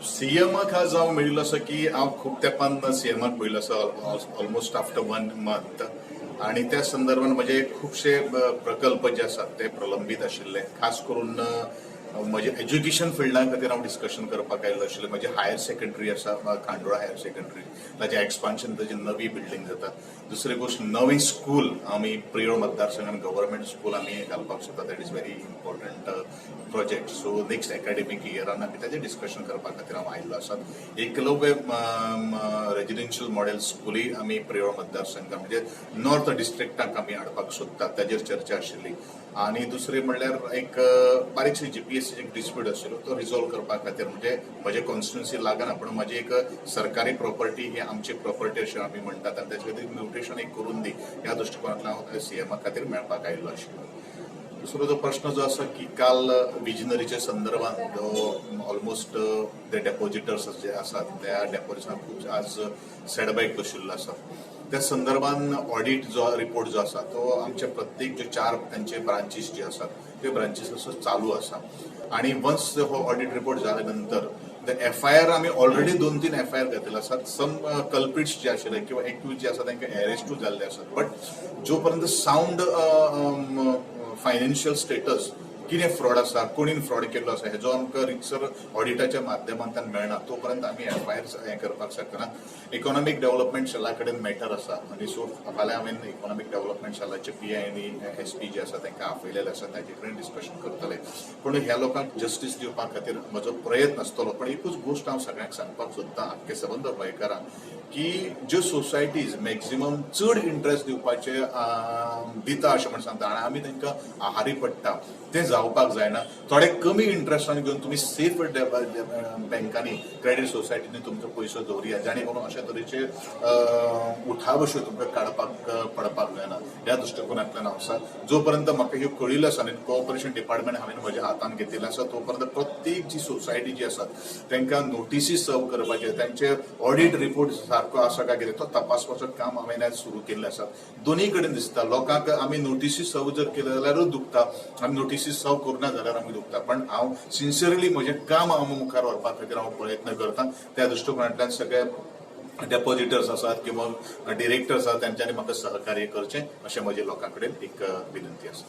सीएमाक आज हांव मेळिल्लो आसा की हांव खूब तेंपान सीएमाक पळयल्लो आसा, ऑलमोस्ट आफ्टर वन मंथ. आणि त्या संदर्भात म्हजे खुबशे प्रकल्प जे आसात ते प्रलंबीत आशिल्ले. खास करून म्हजे एज्युकेशन फिल्डा खातीर हांव डिस्कशन करपाक आयिल्लो आशिल्लें. म्हजे हायर सेकंडरी आसा, खांडोळा हायर सेकंडरी, ताजें एक्सपान्शन, ताजी नवी बिल्डींग जाता. दुसरी गोश्ट, नवी स्कूल आमी प्रियोळ मतदारसंघात गव्हर्मेंट स्कूल आमी घालपाक सोदता. That is very important project. So next academic इयरान आमी ताजें डिस्कशन करपा खातीर हांव आयिल्लो आसा. एकलव्य रेजिडेन्शियल मॉडेल स्कुलूय आमी प्रियोळ मतदारसंघ म्हणजे नॉर्थ डिस्ट्रिक्टाक आमी हाडपाक सोदतात, ताजेर चर्चा आशिल्ली. आणि दुसरें म्हणल्यार एक बारीकशी जीपीएससी एक डिस्प्यूट आशिल्लो, तो रिझॉल्व करपा खातीर, म्हणजे म्हजे कॉन्स्टिट्युन्सी लागना पण म्हजी एक सरकारी प्रॉपर्टी ही आमची प्रॉपर्टी अशें आमी म्हणटात आनी ताचे खातीर म्युटेशन एक करून दी, ह्या दृश्टिकोनांतल्यान हांव सीएमा खातीर मेळपाक आयिल्लो आशिल्लो. दुसरो जो प्रश्न जो आसा की काल विजनरीच्या संदर्भात जो ऑलमोस्ट ते डेपॉजिटर्स जे आसात, त्या डेपॉजिटर्सांक खूब आज सेटबॅक बशिल्लो आसा. त्या संदर्भात ऑडिट जो रिपोर्ट जो आसा तो आमचे प्रत्येक जे चार तांचे ब्रांचीस जे आसात ते ब्रांचीस असो चालू आसा. आणि वन्स हो ऑडिट रिपोर्ट जाल्या नंतर एफआयआर, आमी ऑलरेडी दोन तीन एफआयआर घातलेले आसात. सम कल्प्रिट्स जे आशिल्ले किंवा एक्यूज जे आसा तांकां अरेस्टूय जाल्ले आसात. बट जो पर्यंत सावंड फायनान्शियल स्टेटस, कितें फ्रॉड आसा, कोणीन फ्रॉड केल्लो आसा, हेजो आमकां रितसर ऑडिटाच्या माध्यमांतल्यान मेळना, तो पर्यंत आमी एफआयआर हें करपाक शकना. इकॉनॉमीक डेव्हलपमेंट सेला कडेन मॅटर आसा आनी सो फाल्यां हांवें इकॉनॉमीक डेव्हलपमेंट सेलाचे पीआय आनी एसपी जे आसा तांकां आपयलेले आसा, ताजे कडेन डिस्कशन करतले. पूण ह्या लोकांक जस्टीस दिवपा खातीर म्हजो प्रयत्न आसतलो. पण एकूच गोश्ट हांव सगळ्यांक सांगपाक सोदतां, आख्खे सबंद गोंयकारांक, की ज्यो सोसायटीज मॅक्झिमम चड इंट्रस्ट दिवपाचे दिता अशें म्हण सांगता आनी आमी तांकां आहारी पडटा, तें जावपाक जायना. थोडे कमी इंट्रस्टान घेवन तुमी सेफ बँकांनी, क्रेडीट सोसायटींनी तुमचो पयसो दवरिया, जाणे करून अशे तरेचे उठाबश्यो तुमकां काडपाक पडपाक जायना. ह्या दृश्टिकोनांतल्यान हांव आसा, जो पर्यंत म्हाका ह्यो कळिल्लो आसा आनी कोऑपरेशन डिपार्टमेंट हांवें म्हज्या हातान घेतिल्लें आसा, तो पर्यंत प्रत्येक जी सोसायटी जी आसात तांकां नोटिसी सर्व करपाचे, तांचे ऑडिट रिपोर्ट सारको आसा काय कितें तो तपासपाचो काम हांवें आयज सुरू केल्लें आसा. दोनूय कडेन दिसता लोकांक, आमी नोटिसी सर्व जर केले जाल्यारूच दुखता, आमी नोटिसी सर्व करुना जाल्यार आमी दुखता. पण हांव सिन्सियरली म्हजें काम हांव मुखार व्हरपा खातीर हांव प्रयत्न करता. त्या दृश्टिकोनांतल्यान सगळे डेपॉजिटर्स आसात किंवा डिरेक्टर्स आसात, तांच्यांनी म्हाका सहकार्य करचें अशें म्हजें लोकां कडेन एक विनंती आसा.